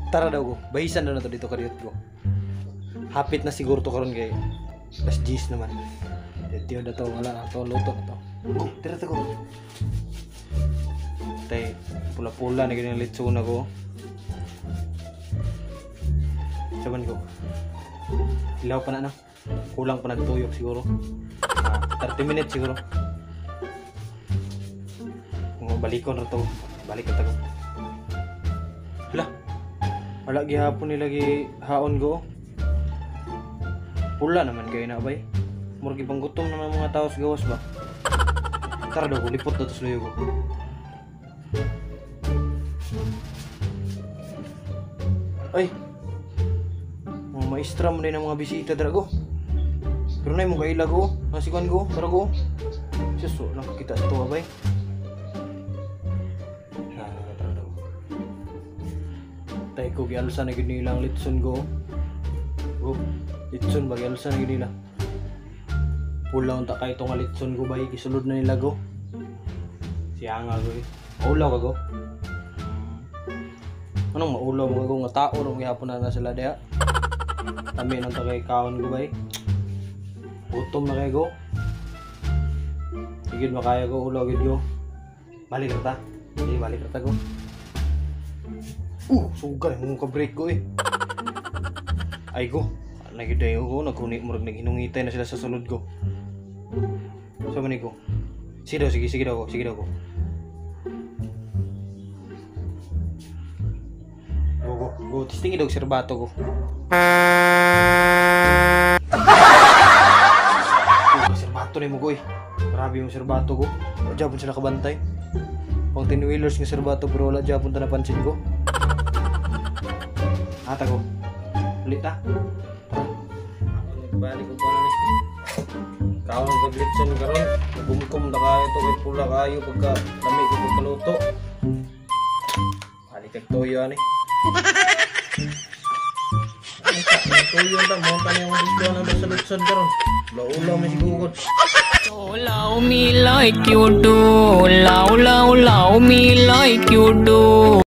Tara daw go. Bahisan daw na to dito kadiyot go. Hapit na siguro to karon kay alas 10 naman. Dito na to, wala na to, luto na to. Go, tira ta go. Tay, pula-pula na ganyan litso na ko. Saban ko. Ilaw pa na na. Kulang pa nagtuyok siguro. 30 minutes siguro. Kung balikon ra to, balik ta ko. Hala. Wala gihapon nila gi haon go. Pula naman kayo na bay. Murag gipanggutom naman mga tao sa gawas ba. Tara daw ko, lipot na to sa luyo ko. Ay! Mga maestra mo din ang mga bisita dara go. Pero na mo kaila go. Nasikuan go, tara go. Sus, lang kita sa tuwa bay. Tara daw. Tay ko gialsa na gid nila ang litson go. Go. Litson ba gialsa na gid nila. Pula unta kay itong litson go bay, gisulod na nila go. Siya nga go eh. Maulaw ka go. Anong maulaw mo go nga tao rong gihapon na sila diha. Kami nang tagay kaon go bay. Gutom na kay go. Higid makaya go, ulaw gid go. Balik ra ta. Di balik ra ta go. Sugay mo ka break go eh. Ay go. Nagiday ko, nagkuni murag naghinungitay na sila sa sulod ko. Sa man ko. Sige daw, sige, sige daw ko, sige daw ko. Go, go, go. Testingin daw serbato ko. Oh, serbato na mo ko eh. Grabe yung serbato ko. Wala japon sila kabantay. Pang 10 wheelers nga serbato pero wala japon ta napansin ko. Ata ko. Ulit ta. Balik ko pa na ni. Kaon ang litson karon. Bumkom na kayo to kay pula kayo pagka lami ko pagkaluto. Balik kag toyo ani. Toyo ta mo pa niyang gusto na sa litson karon. Ulaw may sigugod. Love me like you do, love, love, love me like you do.